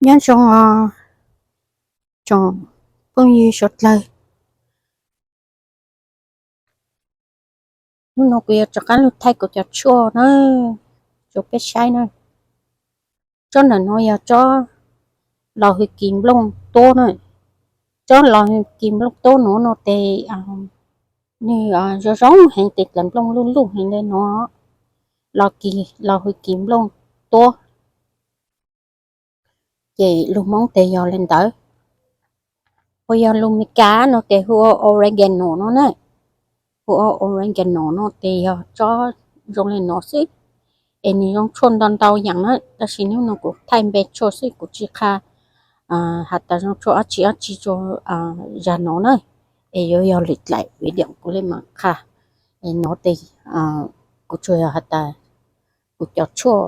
Nyob zoo os tsoom phooj ywg suav dlawg. Hnub no kuv yuav rov qab los thaij kuv cov tshuaj na rau peb saib na. Tsob ntawm no yog tsob los hws kis nplooj tuab na. Tsob los hws kis nplooj tuab nuav no tes nws zoo zoo heev, tes dlaim nplooj luj luj heev le no. Los kis, los hws kis nplooj tuab. Ces lus Hmoob tes yog le ntawd. Uas yog lus Meskas no tes hu ua oregano no na. Hu ua oregano no tes yog tsob zoo le no xwb. Es nws zoo tshuaj ntau ntau yam na, tab sis hnub no kuv thaij npe tshuaj xwb, kuv tsis qha has tas zoo tshuaj ob tsi ob tsi rau zag no na. Es yuav yog lwm dlaim video kuv le mam qha. Es no tes kuv tsuas yog has tas kuv cov tshuaj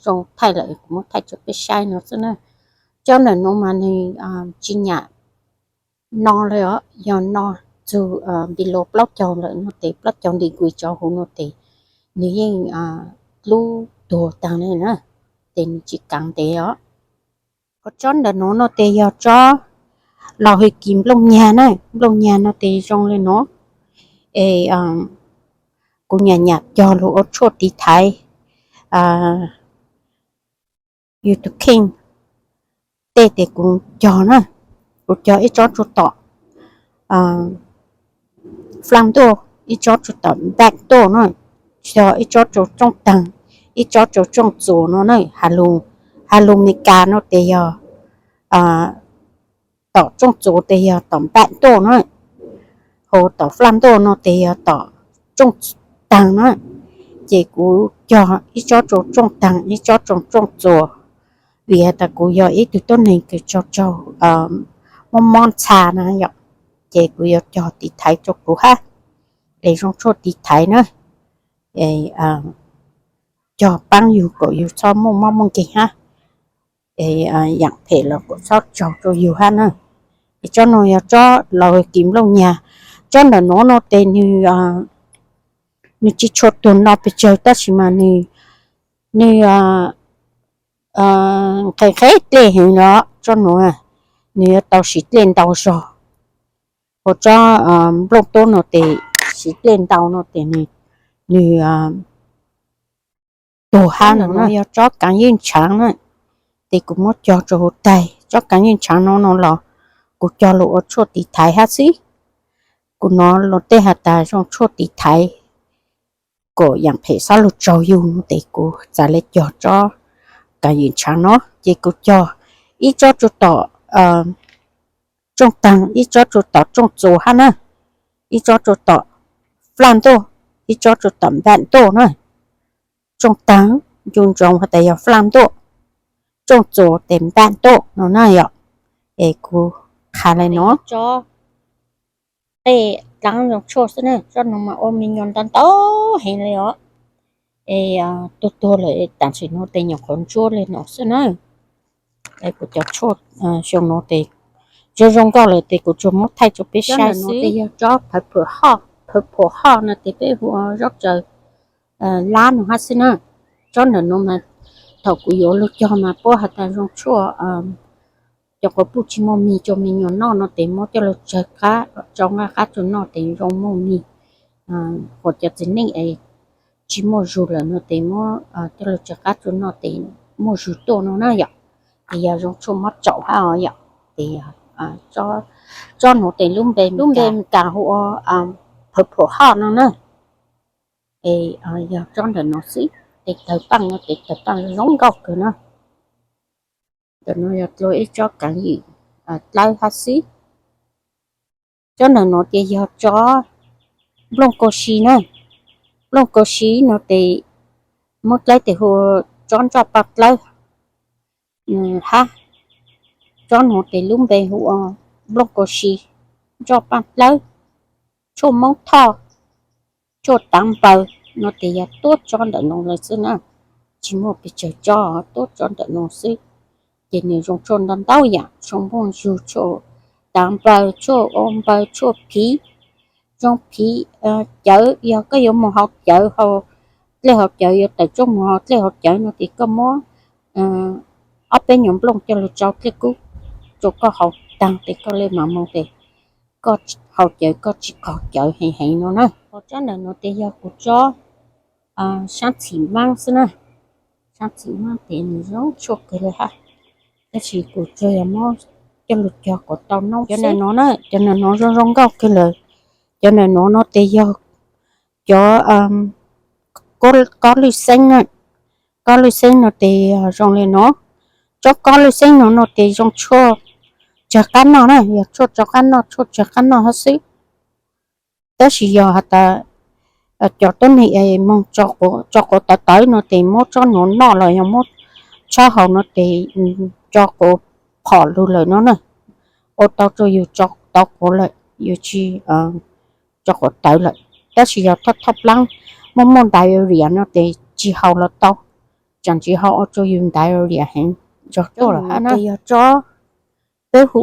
zoo thaij lawm kuv muab thaij rau peb saib no xwb na. Tsob ntawm no mas nws tsis nyam no le os, yog no txug below plaub caug lawm no tes, plaub caug degree rau huv no tes nws yeej dlub tuag taag le na, ces nws tsis kaav ntev os. Tsob ntawm no no tes yog tsob los hws kis nplooj nyag na, nplooj nyag no tes zoo le no. Es kuv nyam nyam cog lug ua tshuaj tiv thaiv YouTube tej tes kuv cog na, kuv cog ib tsob rua tom flaj ntuj, ib tsob rua tom npaaj ntuj na, cog ib tsob rua rooj taag, ib tsob rua rooj txuas no na. Has lug Meskas no tes yog tom rooj txuas tes yog tom npaaj ntuj na, ho tom flaj ntuj no tes yog tom rooj taag na. Ces kuv cog ib tsob rua rooj taag, ib tsob rua rooj txuas, vim has tas kuv yog ib tug tuab neeg kws tsaug tsaug mob mob ntxha na yom, ces kuv yuav cog tiv thaiv rua kuv hab, es zoo tshuaj tiv thaiv na, cog paab yug kom yug txhob muaj mob muaj nkeeg hab, es yaam phem los kom txhob tsaug rua yug hab na. Es tsob no yog tsob los hws kis nplooj nyag. Tsob ntawm nuav no tes nws tsis tshua tuag no pes tsawg tab sis mas nws nqhes nqhes dlej heev no. Tsob nuav nws yuav tau siv dlej ntau zog, ua tsob nplooj tuab no tes siv dlej ntau no tes nws tuag hab no. Yog tsob kaav ywj ntshaav na, tes kuv muab cog rua huv taig. Tsob kaav ywj ntshaav no no los kuv cog lug ua tshuaj tiv thaiv hab xwb. Kuv nov luag tej has tas zoo tshuaj tiv thaiv kom yaam phem xob lug tsaug yug no tes kuv txav le cog tsob kaav ywj ntshaav no. Ces kuv cog ib tsob rua tom rooj taag, ib tsob rua tom rooj txuas hab na, ib tsob rua tom flaj ntuj, ib tsob rua tom npaaj ntuj na. Rooj taag ncu ntsoov has tas yog flaj ntuj, rooj txuas tes npaaj ntuj no na yom. Es kuv qha le no. Tsob qej dlaab zoo tshuaj xwb na, tsob no mas ua me nyuam ntau ntau heev le os. Es tuag tuag lawm tam sim no tes nyuam qhuav ntsuab le no xwb na. Es kuv cov tshuaj xyoo no tes zoo zoo nkauj lawm tes kuv tsuas muab thaij rua peb saib xwb. Yog tsob purple heart, purple heart no tes peb hu ua zaub tsaws lab no hab xwb na. Tsob ntawm no mas thaum kuv yuav lug cog mas puab has tas zoo tshuaj cov quas puj tsis muaj mis rua me nyuam noj no tes muab coj lug tsawg qab, tsau nqaj qab rua noj tes zoo muaj mis. Quas cov txiv neej es tsis muaj zug lawm no tes muab coj lug tsawg qab rua noj tes muaj zug tuaj no na yom. Tes yog zoo tshuaj mob tsaum hab os yom. Tes tsob nuav tes lub npe, lub npe Meskas hu ua purple heart no na. Es yog tsob ntawm no xwb, tes tawg paaj no tes tawg paaj zoo nkauj kawg na. Ntawm no yog dlua ib tsob kaav ywj dlawb hab xwb. Tsob ntawm no tes yog tsob nplooj kau si na. Nplooj kau si no tes muab dlawb tes hu tsob nroj paaj dlawb hab. Tsob no tes lub npe hu ua nplooj kau si, nroj paaj dlawb, tshuaj Moob Thoj, tshuaj taav npaws no tes yog tuab tsob ntawm no lawm xwb na. Tsis muaj pes tsawg tsob, tuab tsob ntawm no xwb. Ces nws zoo tshuaj ntau ntau yam, zoo nplooj zug, tshuaj taav npaws, tshuaj ua npaws, tshuaj phiv, zoo phiv cawv. Yog koj yuav moog haus cawv, haus dlej haus cawv, yuav tawm rooj moog haus dlej haus cawv no tes koj muab ob peb nyuag nplooj coj lug tsau dlej kub rua koj haus taag tes koj le maam moog tes koj haus cawv koj tsi qaug cawv heev heev no na. Tsob ntawm nuav tes yog kuv tsob saab txhim maab xwb na. Saab txhim maab tes nwg zoo tshuaj kawg le hab, tab sis kuv tsuas yog muab coj lug cog kuas tau noob xwb. Cov ntawm nuav na, cov ntawm nuav zoo zoo nkauj kawg lawm. Cov ntawm nuav no tes yog cov kob lwj xeeb na. Kob lwj xeeb no tes zoo le nuav. Tsob kob lwj xeeb no no tes zoo tshuaj tsawg qab noj na, yog tshuaj tsawg qab noj, tshuaj tsawg qab noj hab xwb. Tab sis yog has tas cov tuab neeg moog tso quav tawv tawv no tes muab tsob nuav noj los yog muab tshab haus no tes tso quav phom lug lawm no na, ua tau rua yug tso tau quav lawm, yug tsi tso quav tawv lawm. Tab sis yog thoj thoj plaab muaj muaj diarrhea no tes tsi haus los tau, tsaam tsi haus ua rua yug diarrhea heev nrog tuaj lawm hab na. Yog tsob peb hu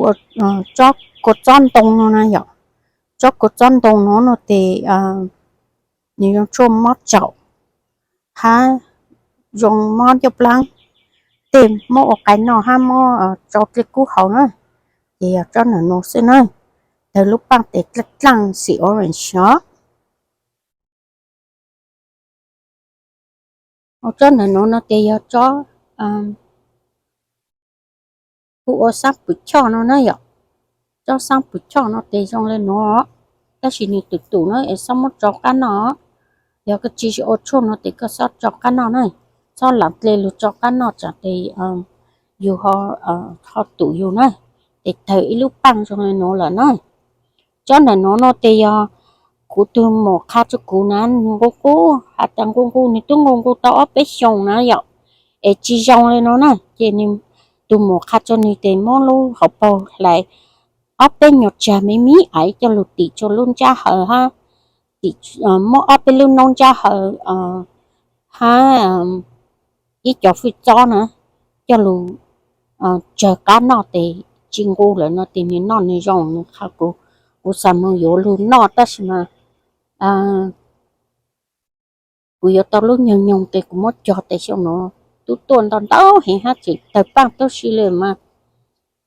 tsob kua txob ntoo no na yom. Tsob kua txob ntoo no no tes nwg zoo tshuaj mob tsaum hab zoo mob ncauj plaab, tej muab ua qai noj hab muab tsau dlej kub haus na. Ces yog tsob ntawm nuav xwb na, tawg lub paaj tes dlaaj dlaaj xim orange os. Ua tsob ntawm nuav no tes yog tsob hu ua xaab pwm choj no na yom. Tsob xaab pwm choj no tes zoo le nuav, tab sis nwg tum tum na es txhob muab tsau qab noj. Yog koj tsi ua tshuaj no tes koj txhob tsau qab noj na, txhob laam dle lug tsau qab noj tsaam tes yug ho tum yug na, tes tawg ib lub paaj zoo le nuav lawm na. Tsob ntawm nuav no tes yog kuv tug muam qha rua kuv na, nqus nqus has tas nqus nqus nwg tub nqus nqus tau ob peb xyoos na yom, es tsi zoo le nuav na, ces nwg tug muam qha rua nwg tes muab lub hauv paug hlais ob peb nyuag tsag me me aiv coj lug tim rua lub ntsab hawv hab, muab ob peb lub noob ntsab hawv hab ib cov fwj txob na coj lug tsawg qab noj tes tsi nqus lawm no tes nwg noj nwg zoo. Nwg qha kuv, kuv xav moog yuav lug noj tab sis mas kuv yuav tau lub nyoog nyoog tes kuv muab cog tes xyoo nuav tub tuaj ntau ntau heev hab tseem tawg paaj tuab si le mas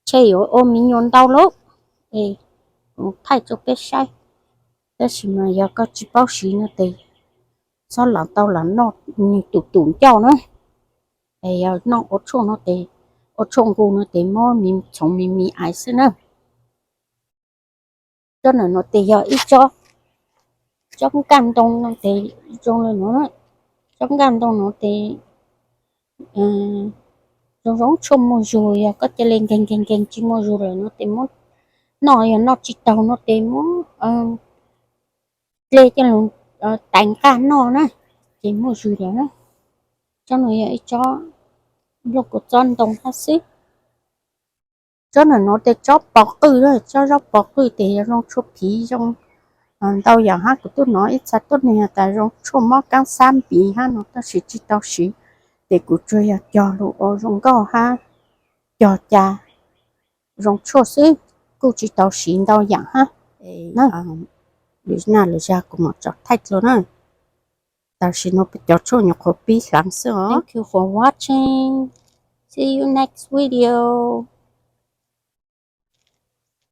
tshe yuav ua me nyuam ntau lawm. Es kuv thaij rua peb saib, tab sis mas yog koj tsi paub siv no tes txhob laam tau laam noj, nwg tum tum ncauj na. Es yog noj ua tshuaj no tes, ua tshuaj nqus no tes muab me txhoov me me aiv xwb na. Tsob ntawm nuav tes yog ib tsob, tsob nkaj ntoo no tes zoo le nuav, tsob nkaj ntoo nuav tes zoo zoo tshuaj muaj zug, yog koj ca le nkeeg nkeeg nkeeg tsi muaj zug lawm no tes muab noj, yog noj tsi taug no tes muab dle coj lug tais nqaj noj na, ces muaj zug lawm na. Tsob no yog ib tsob nplooj kua txob ntoo hab xwb. Tsob ntawm nuav tes tsob pov qwj, tsob zaub pov qwj tes yog zoo tshuaj phiv zoo ntau yaam hab kuv tub nov ib txha tuab neeg has tas zoo tshuaj mob kaab xab npiv hab no tab sis tsi tau siv, tes kuv tsuas yog cog lug ua zoo nkauj hab cog ca zoo tshuaj xwb, kuj tsi tau siv ntau yaam hab. Lwm naj lwm zag kuv mam tso thaij dlua na. Tam sim no peb cov tshuaj nyuam qhuav pib hlaav xwb os. Thank you for watching. See you next video.